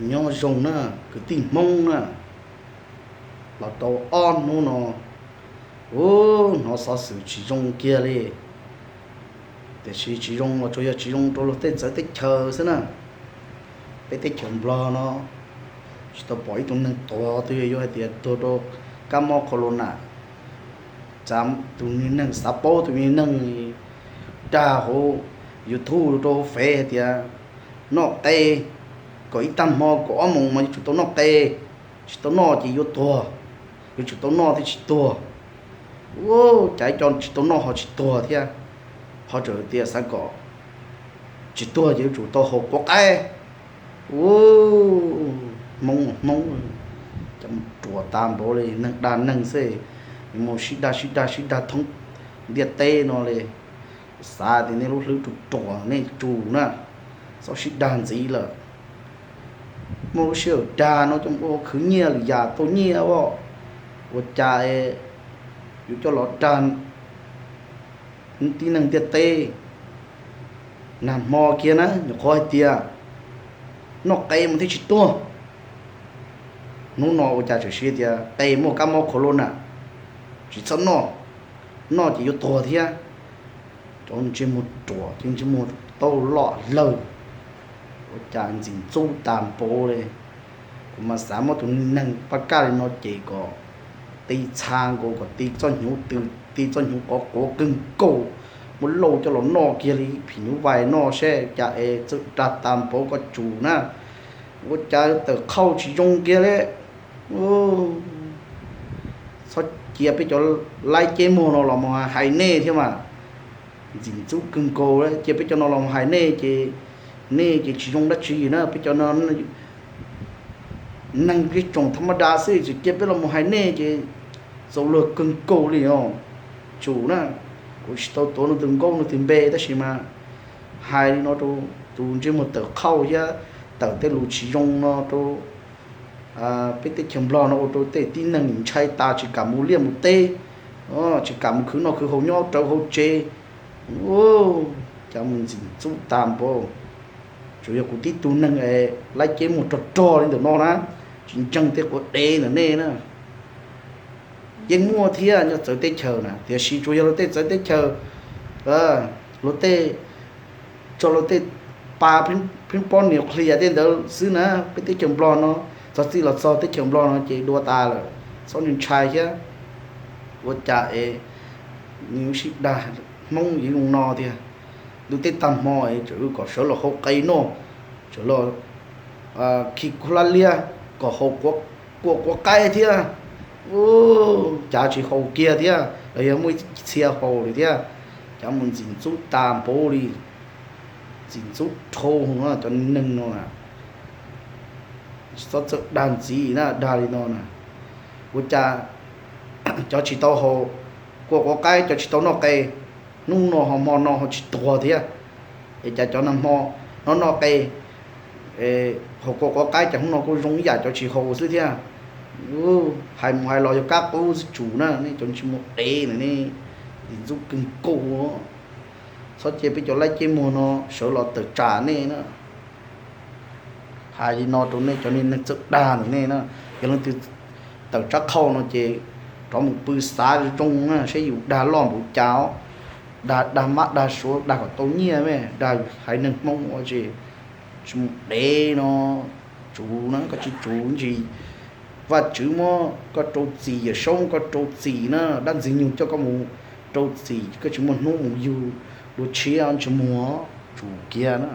Nyob zoo na, kwv tij Hmoob na, los tau ob hnub no, ub, hnov xov xwm tsis zoo kiag li. Tiam sis tsis zoo los tsuas yog tsis zoo rau luag tej txawv teb chaws xwb na. Peb teb chaws Nplog no tsis tau pom ib tug neeg tuag twg, yuav hais tias tuag rau kab mob corona. Tus neeg xav paub, tus neeg dag hauv YouTube rau hauv fev hais tias noj qe, kom ib tag hmo kaum ob moos mas yuav tsum tau noj qe, tsis tau noj ces yuav tuag, yuav tsum tau noj thiaj tsis tuag. Ub, cas ib co tsis tau noj ho tsis tuag thiab, ho tseem tias xav kom tsis tuag ces yuav tsum tau haus quav qaib. Ub, Hmoob, Hmoob, cas mus ruam tas npaum li, neeg dag neeg xwb, mus sib dag sib dag sib dag thoob ntiaj teb no li. Xav tias nej lub hlwb ruam ruam nej tsuas na, txhob sib dag ntxiv lawm. Muaj lub sij hawm dag no coj mus ua khwv nyiaj lwm yam tau nyiaj os. Ua cas yuav coj los dag tib neeg ntiaj teb? Nag hmo kiag na nyuam qhuav hais tias noj qe mas thiaj tsis tuag. Hnub no ua cas tseem siv tias qe muaj kab mob corona, tsis txhob noj, noj ces yuav tuag thiab. Cov ntsej muag ruam, cov ntsej muag tau loj lawg, ua cas ntxim ntxub tas npaum li. Kuv mas xav muab tus neeg pab kaj li no ces kom ti txha nkaus, kom ti txoj hnyuv tw, ti txoj hnyuv qov quav kawg nkaus, muab lauj coj los noj kiag li phim nyuj vais noj seb cas es txawj dag tas npaum ko tsum na. Ua cas tawm qhauj tsis zoo kiag li. Txhob cia peb cov laib ceb muag no los mus hais nej thiab mas. Ntxim ntxub kawg nkaus, cia peb cov no los mus hais nej ces, nej ces tsis zoo dab tsi na. Peb cov no neeg ib tsoom tha maj da xwb, tseem cia peb los mus hais nej ces txaus luag kawg nkaus li os. Tsum na, kuv tsis tau tuav nws tus nkauj nws tus npe tab sis mas hais li no rau tus ntsej muag tawm qhauj thiab tawm tej lus tsis zoo no rau peb teb chaws Nplog no, ua rau tej tib neeg ntshai tas tsis kam mus liaj mus teb, tsis kam mus khwv noj khwv haus nyob rau hauv tsev. Cas mus ntxim ntxub tas npaum. Tsuas yog kuv tib tug neeg es laib ceb muag rog rog li ntawm no na, tsis ntseeg tej quav dev ntawm nej na. Yeej muaj thiab nyob txawv teb chaws na, tiam sis tsuas yog luag tej txawv teb chaws, luag tej, tso luag tej pa phib pob niam qhlias tej ntawd xwb na. Peb teb chaws Nplog no, txog txij los txog teb chaws Nplog no ces dua tas lawm, txhob ntshai thiab. Ua cas es nws sib dag Hmoob yeej zoo no tiag. Ntuj teb tag hmo es tseem kom sawv los hau qe noj, sawv los khi kub hlab liab kom haus kua quav qaib thiab. Cas tsis haus kiag thiab los yog muaj ib txhia haus li thiab. Cas mus ntxim ntxub tas npaum li, ntxim ntxub dhau no cov neeg no na. Txhob txawj dag ntxiv na, dag li no na. Ua cas cov tsis tau haus kua quav qaib, cov tsis tau noj qe, hnub no ho hmo no ho tsis tuag thiab? Es cas cov nag hmo no noj qe, haus kua quav qaib cas hnub no kuj zoo ib yam cov tsis haus xwb thiab? Hais mus hais los yog kab qub xwb tsum na, nej cov ntsej muag dev na, nej ntxub kawg nkaus. Txhob cia peb cov laib ceb muag no sawv los tawm tsam nej na. Hais li no rau nej cov neeg txawj dag ntawm nej na, yog leej twg tawm tsab qhauj no ces rov mus pw xav zoo na seb yus dag loj npaum cas os. Dag, dag mab dag suav dag kom tau nyiaj me, dag haiv neeg Hmoob ua tsis, tsis mus dev no. Tsum na, koj tsis tsum ntsis Vajtswv muab koj rau txim, Yawm Saub muab koj rau txim na, dab Ntxwg Nyoog coj koj mus rau txim, koj tsis muaj hnub mus yug dua tshiab ntsej muag, tsum kiag na.